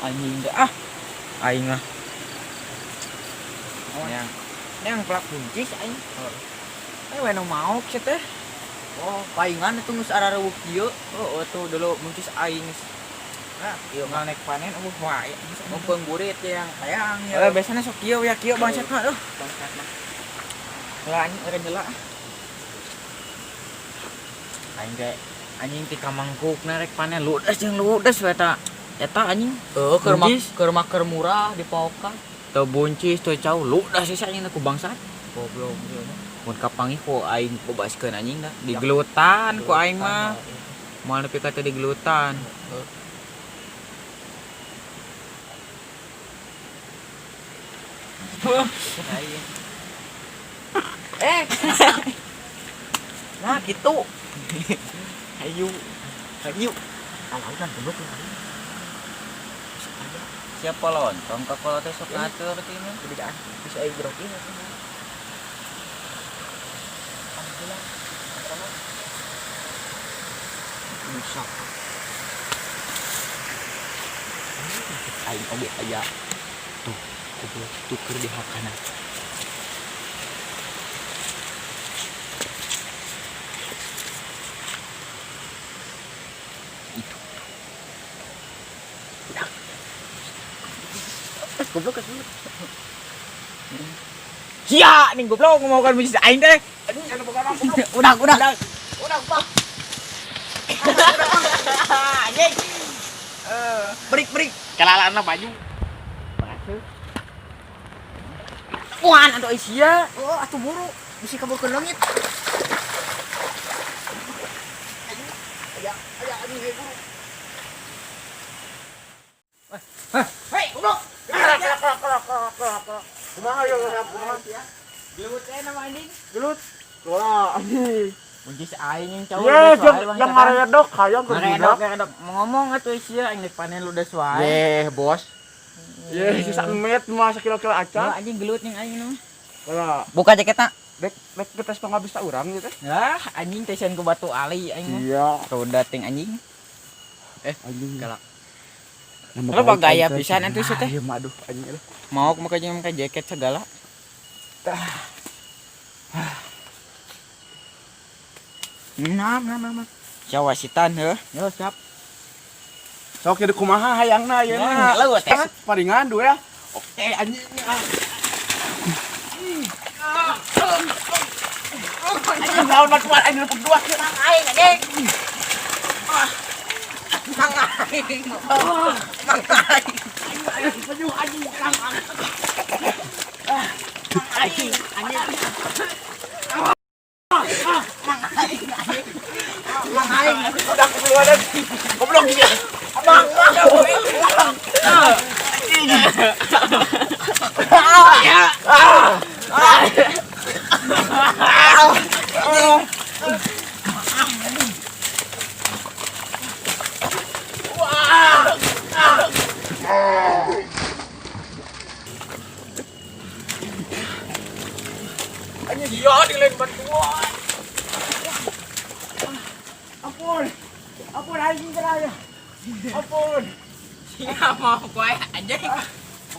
Anjing teh ah. Aing mah. Yang yang pelak buncis aing. Eh, we nu maok sia teh. Oh, paingan itu geus arareuweuh kieu. Oh, tuh dulu buncis aing. Nah, ieu mah Ngal naik panen eueuh wae. ngumpul burit yang hayang ya. Eh, biasanya sok kieu ya kieu bangsat mah aduh. Bangsat mah. Lah anjing eureun heula. Aing teh anjing ti kamangkukna rek panen ludes jeung ludes we eta. Eta anjing. Heuh, keur mah Buncis. keur mah keur murah dipaokan. Teu buncis teu cau ludes sih anjing ku bangsat. Goblok ieu mah. Mun kapanggih ku aing bebaskeun anjing dah. Digelutan ku aing mah. Moal nepi ka teu digelutan. Aing. Eh. Nah, gitu. Hayu. Hayu. Alaunan goblok lah. Siapa lontong ka kolot teh sok ngatur teh mah. Bedaan bisa aing jeruk ieu. Bisa. Aing oge aya. Tuh, goblok tuker di hakana. Itu. Udah. Eh, goblok goblok. Sia, nih goblok mau kan bisnis aing teh. Aduh, anu boga mah goblok. Udah, udah. Udah, Pak. Anjing. Eh, Break, break. kelalana baju. Wah, atuh sia. Oh, atuh buru. Bisi kabur ke langit. Aya, aya anjing hei buru. Hei, goblok. Kumaha ya kumaha? Gelut teh nama anjing. Gelut. Wah, anjing. Buncis aing yang cowok. Ye, jeung ngaredok hayang keur Ngaredok, ngaredok. Mau ngomong atuh sia aing rek panen ludes wae. Ye, bos. Ye, sisa met mah sakilo-kilo Wah, acan. anjing gelut yang aing nu. Lah, Buka jaketna. dek dek kita pangabis ta urang ieu teh. Lah, anjing teh ku batu ali aing mah. Iya. Roda ting anjing. Anjing. Galak. Nama Lo baik gaya aing teh. pisan atuh sia teh. Iya, mah aduh anjing aduh. Mau make jeung make jaket segala. Nah, nah, nah, nah. Sia wasitan heuh. Yo, siap. Sok jadi kumaha hayangna ieu Nah, na. leuwet teh. Paringan dua ya. Oke, anjing. Ah. Anjing naon mah kuat anjing lepuk dua. Aing anjing. Mang aing. Mang aing. Aduh anjing kang. Aing anjing. Mang aing anjing. Mang aing. Udah keluar dan goblok dia. Mang mang. Anjing dia di lain bantuan. Ampun. Ampun anjing keraya. Ampun. Sia mau koe anjing.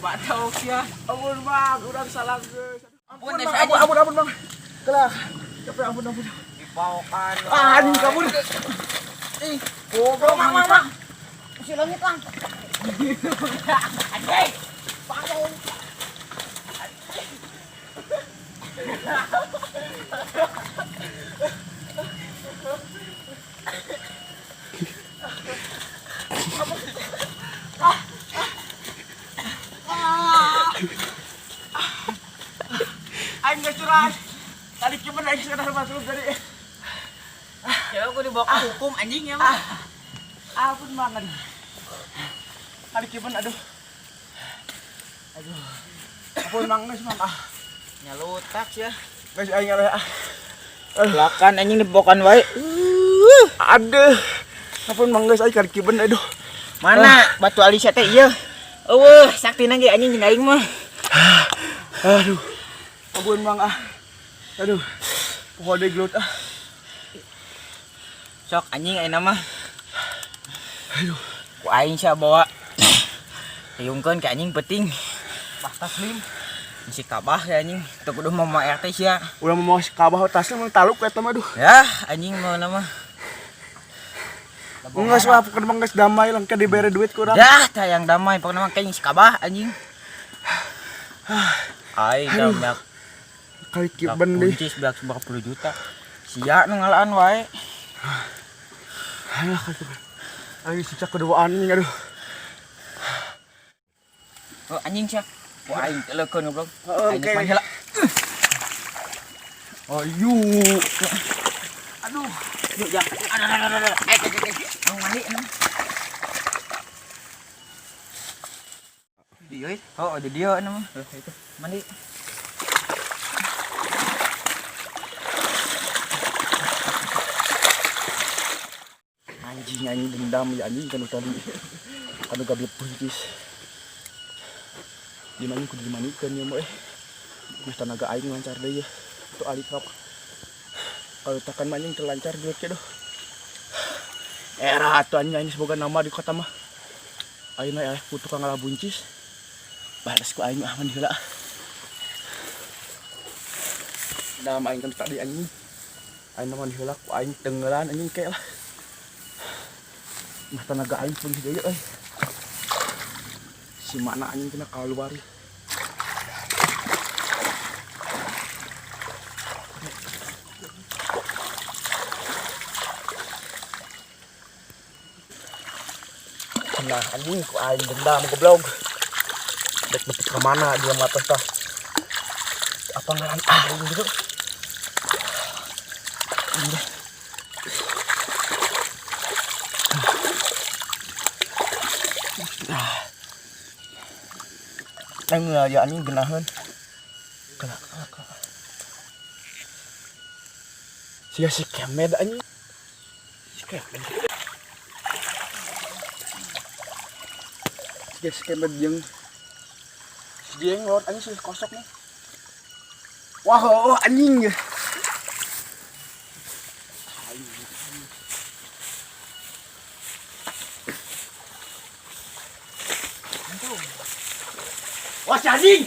Batok sia. Ampun bang, urang salah geus. Ampun, Ampun bang, anjing. ampun ampun ampun bang. Kelak. Capek ampun ampun. Dipaokan. Ah, anjing kabur. Ih, goblok Mang, mang, mang. Bisi langit, Mang. Anjing. Bangun. Aing geus curang. Tadi kieu aing sekedar masuk tadi. Ya aku dibawa ke hukum anjing ya mah. Ampun bang aduh. Kali kieu aduh. Aduh. Ampun bang geus bang ah. Nyalutak ya. Geus aing ah. Lakan anjing dibokan wae. Aduh. Ampun bang geus aing kali kieu aduh. Mana batu alisa teh ieu? Eueuh, saktina ge anjing jeung aing mah. Aduh. Ampun bang ah. Aduh. Pokoknya gelut ah. Sok anjing aing mah. Aduh. Ku aing sia bawa Riungkeun ka anjing penting. Bah Taslim. Si Kabah ya anjing. Teu kudu mau RT sia. Ulah mau si Kabah Taslim taluk eta mah aduh. Ya, anjing mau nama. Geus wah pokona mah geus damai lah, engke dibere duit ku urang. Dah, tayang damai pokona mah kayaknya si Kabah anjing. Aing dah banyak Kali kiban deui. Kuncis beak seberapa puluh juta. Sia nu ngalaan wae. Alah kali kiban. Aing si cak keduaan anjing aduh. Oh anjing sia. Wah aing teleukeun goblok. Heeh, Aing oke. mandi heula. Ayu. Aduh. Yuk, ya. Aduh, aduh, aduh, aduh. Eh, eh, eh, eh. Mau mandi emang. Dia, oh, ada dia nama. Itu mandi. Anjing anjing dendam ya anjing kan tadi. Kanu gablek buncis. Di mana kudu dimanikeun ya mah eh. Geus tanaga aing lancar deui ya. Itu alik rok. Kalau takan mah anjing terlancar duit ke doh. Era atuh anjing aing semoga nama di kota mah. Ayeuna eleh ku tukang ngalah buncis. Balas ku aing ah mandi heula. Dalam aing kan tadi anjing. Aing mandi heula ku aing tenggelan anjing kayak lah. Mah tenaga aing pun deui euy. Si mana anjing kena keluar. Nah anjing ku aing dendam goblok. Dek nepi ka mana dia mah teh tah. Apa ngaran aing gitu. Nang ya anjing genaheun. Kela kela kela. Sia si kemed anjing. Si kemed. Sia si kemed jeung si jenglot anjing si kosok nih. Wah, oh, anjing. Wah, si anjing.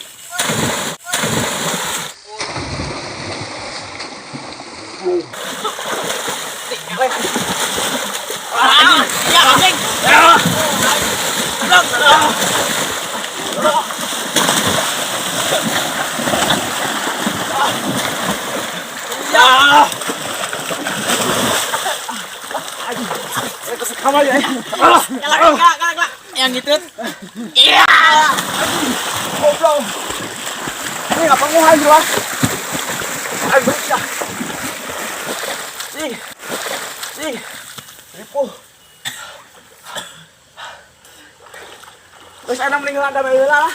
Ya anjing. Ya. Kamar ya. Kelak, kelak, kelak, kelak. Yang gitu. Iya. Goblok. Ini ngapa nguhan lah? Ayo baca. Ih. Ih. Ripuh. Terus ana mending heula damai heula lah.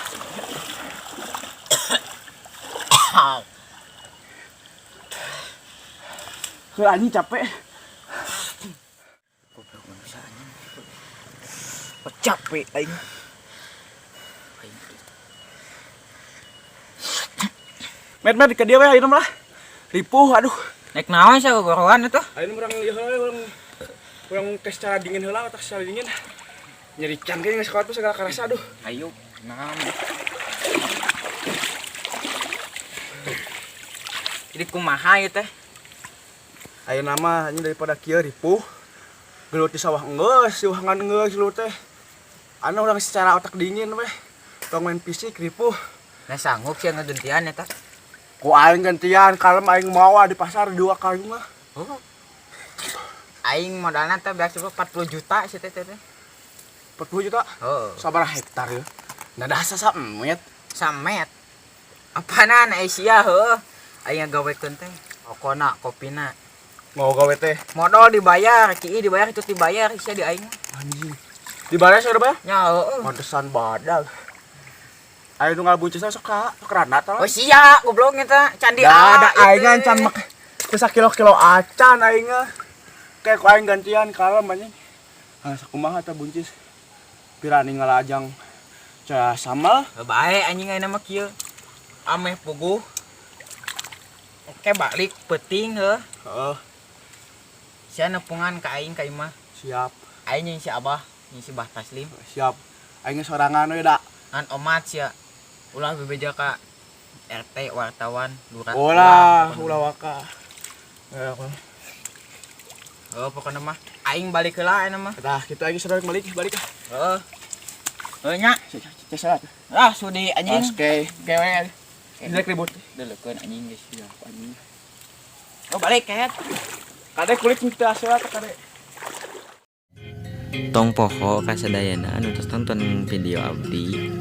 Heula anjing capek. Goblok manusia anjing. Oh, capek aing. Met met ke dia we ayeuna mah lah. Ripuh aduh. Naik naon sih gorowan itu? Ayeuna urang ieu heula urang urang ke secara dingin heula otak secara dingin. Nyeri can ge geus kuat segala karasa aduh. Ayo, naon. Jadi kumaha ieu teh? Ayeuna mah anjing daripada kieu ripuh. Gelut di sawah enggeus, di ngan enggeus gelut teh. Anu urang secara otak dingin weh. Tong main fisik ripuh. Nah sanggup sih ngegentian eta. Ku aing gantian kalem aing mawa di pasar dua kali mah. Oh. Aing modalna teh beak 40 juta sih teh teh. 40 juta? Oh. Sabaraha hektar ya? Nah dah samet. Samet. Apanan Asia heuh. Aing gawekeun teh. Okona kopina. Mau gawe teh. Modal dibayar, CI dibayar, itu dibayar, sia di aing. Anjing. Dibayar saudara bayar? Nya heueuh. Pantesan badag. Ayo nu ngabuncisna sok ka sok randa tah. Oh sia goblok eta candi Da da A. aing can mak teu sakilo-kilo acan aing mah. Kayak ku aing gantian kalem anjing. Ah sakumaha tah buncis. Pirani ngalajang ca samal. Bae anjing ayeuna mah kieu. Ameh puguh. Oke balik peuting heuh. Heeh. Sia nepungan ka aing ka imah. Siap. Aing jeung si Abah, jeung si Bah Taslim. Siap. Aing sorangan we da. Ngan omat sia. Ulah bebeja ka RT, wartawan, lurah. Ulah, pokona. Ulah waka. Ya, aku. Oh, pokoknya mah aing balik heula ayeuna mah. Tah, kita lagi sudah balik, balik ah. Heeh. Heuh nya. Cek salat. Ah, sudi anjing. Oke, kewe. Jelek ribut. Deleukeun anjing geus. Ya, anjing. Oh, balik kehet. Kade kulit kita hasil kade. Tong poho kasadayana anu tos nonton video abdi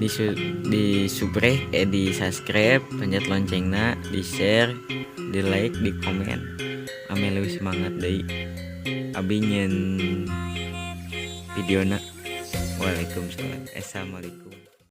di subrek, eh, di subscribe, pencet loncengna, di share, di like, di komen, ameh leuwih semangat deui abi nyieun videona. Waalaikumsalam, assalamualaikum.